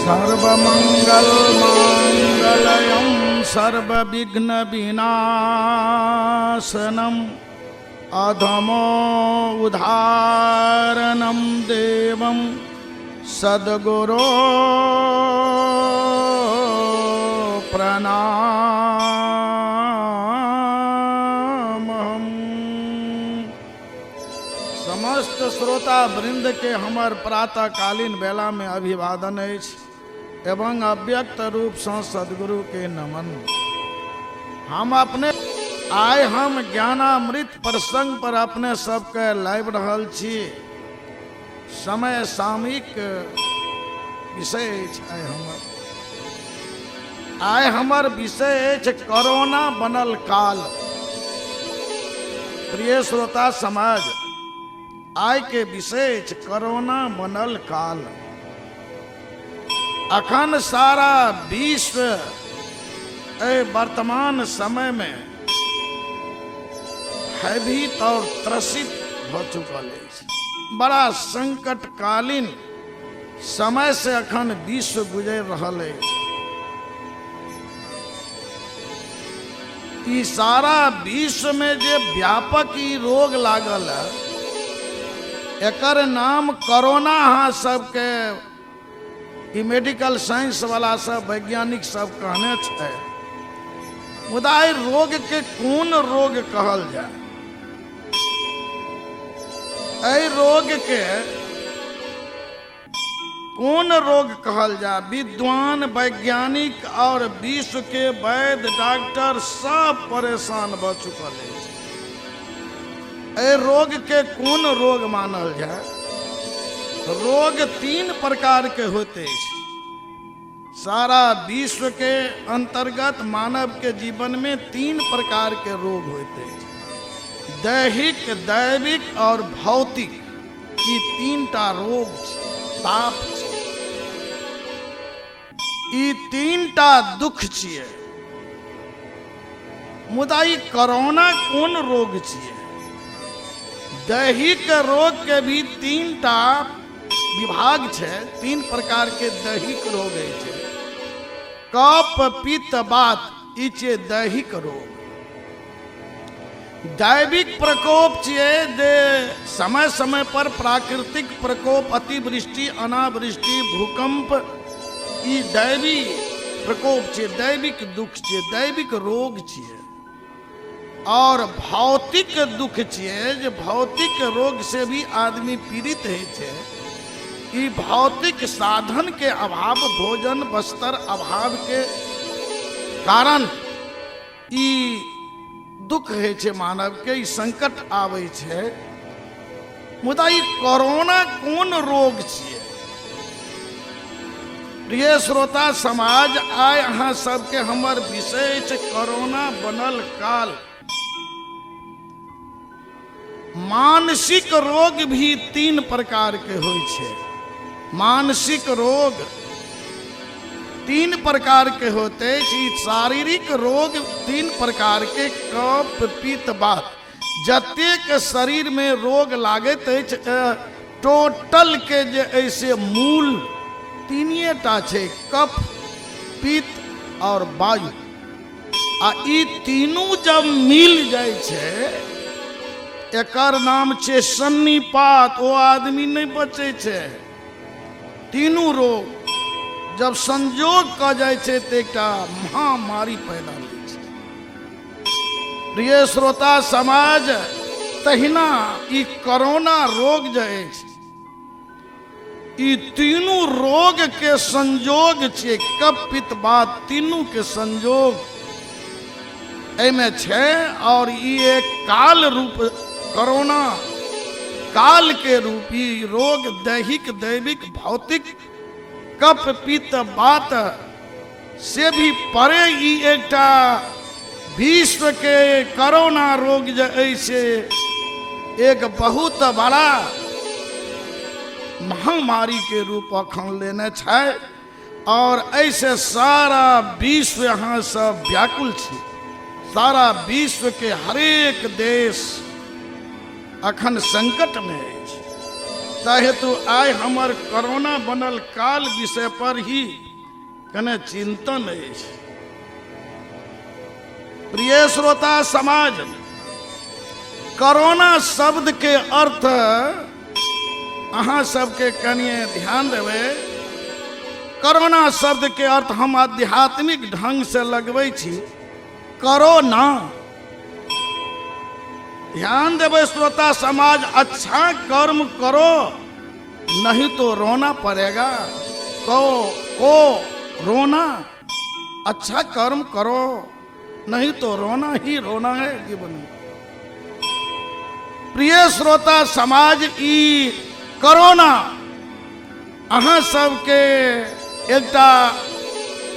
सर्वमंगल मांगलयं सर्वविघ्न विनाशनम अधमो उदाहरणं देवं सद्गुरो प्रणामहम्। समस्त श्रोता वृंद के हमर प्रातःकालीन बेला में अभिवादन अछि एवं अव्यक्त रूप से सद्गुरु के नमन। हम अपने आइ हम ज्ञानामृत प्रसंग पर अपने सबके लाबि रहल छी। समय सामयिक विषय अछि आइ हमर। आइ हमर विषय अछि कोरोना बनल काल। प्रिय श्रोता समाज, आइ के विषय अछि कोरोना बनल काल। अखन सारा विश्व एहि वर्तमान समय में भयभीत और त्रसित भऽ चुकल अछि। बड़ा संकटकालीन समय से अखन विश्व गुजरि रहल अछि। ई सारा विश्व में जे व्यापक ई रोग लागल है, एकर नाम कोरोना अहाँ सबके ई मेडिकल साइंस वाला सब वैज्ञानिक सब कहने छै, मुदा एहि रोग के कोन रोग कहल जाय? एहि रोग के कोन रोग कहल जाय? विद्वान वैज्ञानिक और विश्व के वैद्य डॉक्टर सब परेशान भऽ चुकल अछि। एहि रोग के कोन रोग मानल जाय? रोग तीन प्रकार के होते अछि। सारा विश्व के अंतर्गत मानव के जीवन में तीन प्रकार के रोग होते अछि, दैहिक, दैविक और भौतिक। ई तीन टा रोग छै, ताप छै, ई तीन टा दुख छियै। मुदा ई कोरोना कोन रोग छियै? दैहिक रोग के भी तीन टा विभाग छै, तीन प्रकार के दैहिक रोग अछि, कफ, पित्त, वात। ई छियै दैहिक रोग। दैविक प्रकोप छियै जे समय समय पर प्राकृतिक प्रकोप, अतिवृष्टि, अनावृष्टि, भूकंप, ई दैवी प्रकोप छियै, दैविक दुख छियै, दैविक रोग छियै। और भौतिक दुख छियै जे भौतिक रोग से भी आदमी पीड़ित होइ छै। ई भौतिक साधन के अभाव, भोजन वस्त्र अभाव के कारण ई दुख होइ छै मानव के, ई संकट आबै छै। मुदा ई कोरोना कोन रोग छियै? प्रिय श्रोता समाज, आइ अहाँ सबके हमर विषय अछि कोरोना बनल काल। मानसिक रोग भी तीन प्रकार के होइ छै। मानसिक रोग तीन प्रकार के होते अछि। शारीरिक रोग तीन प्रकार के, कफ, पित्त, वात। जतेक शरीर में रोग लागैत अछि, टोटल के जे ऐसे मूल तीनिए टा छै, कफ, पित्त और वायु। आ ई तीनू जब मिल जाइ छै, एकर नाम छै सन्निपात। ओ आदमी नहि बचै छै। तीनू रोग जब संजोग कऽ जाइ छै तऽ एकटा महामारी पैदा होइ छै। प्रिय श्रोता समाज, तहिना ई कोरोना रोग जे अछि, ई तीनू रोग के संजोग छियै। कफ, पित्त, वात तीनू के संजोग एहिमे छै और ई एक काल रूप, कोरोना काल के रूप ई रोग दैहिक, दैविक, भौतिक, कफ, पित्त, वात से भी परे ई एकटा विश्व के कोरोना रोग जे अछि से एक बहुत बड़ा महामारी के रूप अखन लेने छै और ऐसे सारा विश्व यहाँ सब व्याकुल छी। सारा विश्व के हरेक देश अखन संकट में अछि। ताहि हेतु आइ हमर कोरोना बनल काल विषय पर ही कने चिंतन अछि। प्रिय श्रोता समाज, कोरोना शब्द के अर्थ अहाँ सबके कनिए ध्यान देबै। कोरोना शब्द के अर्थ हम आध्यात्मिक ढंग से लगबै छी। करोना, ध्यान देबै श्रोता समाज, अच्छा कर्म करो नहीं तो रोना पड़ेगा। को को रोना, अच्छा कर्म करो नहीं तो रोना ही रोना है जीवन में। प्रिय श्रोता समाज, ई कोरोना अहाँ सबके एकटा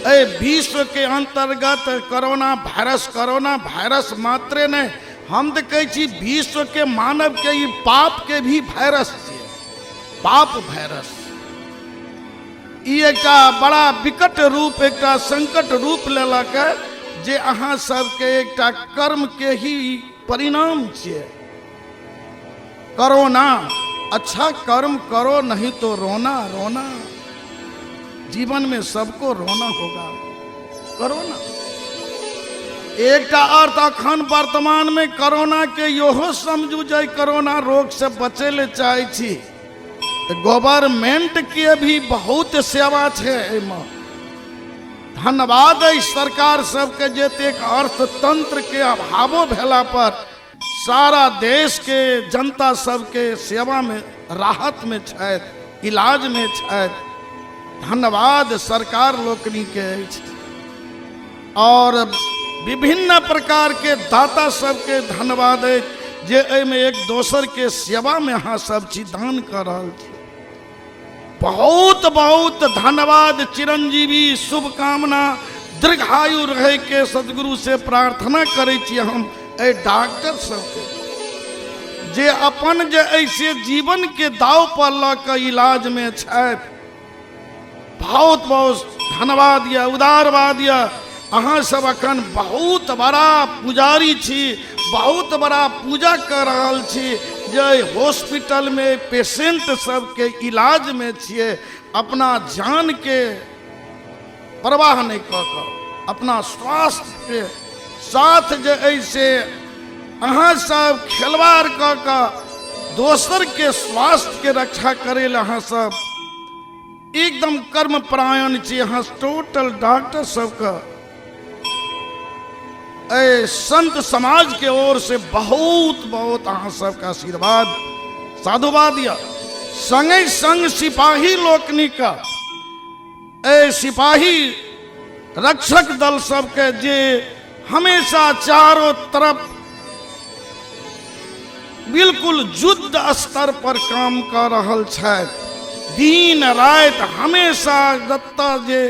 एहि विश्व के अंतर्गत कोरोना वायरस, कोरोना वायरस मात्रे नहि, हम तऽ कहै छी विश्व के मानव के ई पाप के भी वायरस छियै, पाप वायरस। ई एकटा बड़ा विकट रूप, एकटा संकट रूप लेलक जे अहाँ सबके एकटा कर्म के ही परिणाम छियै। करोना, अच्छा कर्म करो नहीं तो रोना रोना, जीवन में सबको रोना होगा। करोना एकटा अर्थ अखन वर्तमान में कोरोना के इहो समझू जे कोरोना रोग से बचे ले चाहे छी तऽ गवर्नमेंट के भी बहुत सेवा छै एहिमे। धन्यवाद अइ सरकार सबके जे एतेक अर्थतंत्र के अभावो भेला पर सारा देश के जनता सबके सेवा में, राहत में छथि, इलाज में छथि। धन्यवाद सरकार लोकनि के अछि। और विभिन्न प्रकार के दाता सबके धन्यवाद अछि जे एहिमे एक दोसर के सेवा में अहाँ सब छी, दान कऽ रहल छी। बहुत बहुत धन्यवाद। चिरंजीवी शुभकामना, दीर्घायु रहे के सदगुरु से प्रार्थना करै छी हम एहि डॉक्टर सबके जे अपन जे ऐसे जीवन के दाव पर लऽ कऽ इलाज में छथि। बहुत बहुत धन्यवाद यऽ, उदारवाद यऽ। अहाँ सब अखन बहुत बड़ा पुजारी छी, बहुत बड़ा पूजा कर रहल छी जे हॉस्पिटल में पेशेंट सबके इलाज में छियै, अपना जान के परवाह नहीं कऽ कऽ अपना स्वास्थ्य के साथ जे ऐसे अहाँ सब खिलवाड़ कऽ कऽ दोसर के स्वास्थ्य के रक्षा करे लए अहाँ सब एकदम कर्म परायण छी। अहाँ टोटल डॉक्टर सबके ए संत समाज के ओर से बहुत बहुत अहाँ सबके आशीर्वाद, साधुवाद यऽ। संगे संग सिपाही लोकनि के, ए सिपाही रक्षक दल सबके जे हमेशा चारों तरफ बिल्कुल युद्ध स्तर पर काम कर रहल छथि, दिन राति हमेशा जतऽ जे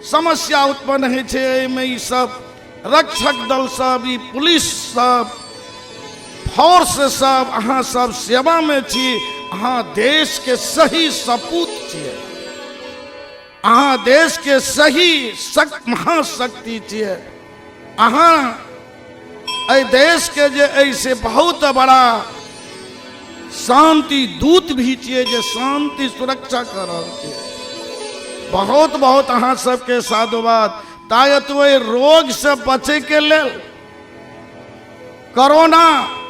समस्या उत्पन्न होइ छै एहिमे ई सब रक्षक दल सब, ई पुलिस सब, फोर्स सब, अहाँ सब सेवा में छी। अहाँ देश के सही सपूत छियै, अहाँ देश के सही महाशक्ति छियै। अहाँ एहि देश के जे ऐसे बहुत बड़ा शांति दूत भी छियै जे शांति सुरक्षा कर रहल छियै। बहुत बहुत अहाँ सबके साधुवाद। तायत ओहि रोग से बचे के लेल कोरोना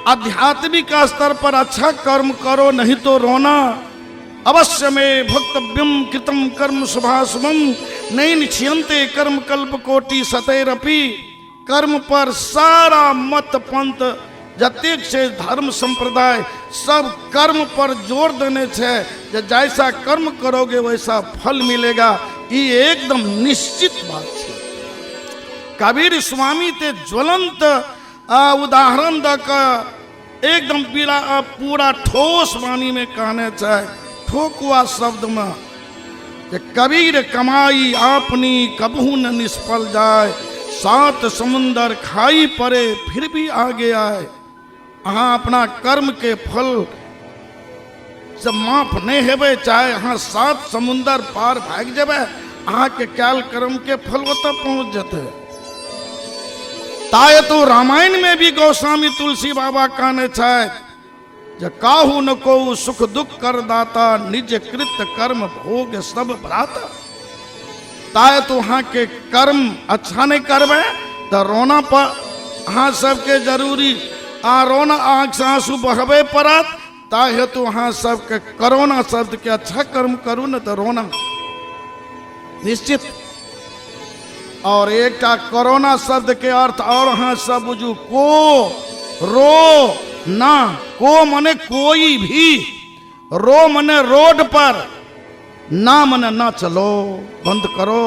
आध्यात्मिक स्तर पर अच्छा कर्म करो नहीं तो रोना। अवश्य में भक्तव्यम कृतम कर्म शुभाशुभम नैन छियंते कर्म कल्प कोटि सतैरपि। कर्म पर सारा मत पंथ जतेक छै धर्म संप्रदाय सब कर्म पर जोर देने छै जे जैसा कर्म करोगे वैसा फल मिलेगा। ई एकदम निश्चित बात छै। कबीर स्वामी ते ज्वलंत उदाहरण दऽ कऽ एकदम पूरा ठोस वाणी में कहने छै, ठोकुआ शब्द में जे कबीर कमाई आपनी कबहू न निष्फल जाए, सात समुंदर खाई पड़े फिर भी आगे आए। अहाँ अपना कर्म के फल से माफ नहीं हेबै, चाहे अहाँ सात समुंदर पार भागि जेबै, अहाँके कयल कर्म के फल ओतऽ पहुँच जेतै। ताय तो रामायण में भी गोस्वामी तुलसी बाबा कहने छथि, जे काहू न को सुख दुख कर दाता, निज कृत कर्म भोग सब भ्राता। ताय तो अहाँके कर्म अच्छा नहि करबै तऽ रोना पर अहाँ सबके जरूरी, आ रोना आँखिसँ आंसू बहबे पड़त। ताहि हेतु अहाँ सबके करोना शब्दके अच्छा कर्म करू ने तऽ रोना निश्चित। और एकटा कोरोना शब्द के अर्थ और अहाँ सब बुझू, को रो ना, को मने कोई भी, रो मने रोड पर, ना मने ना चलो, बंद करो।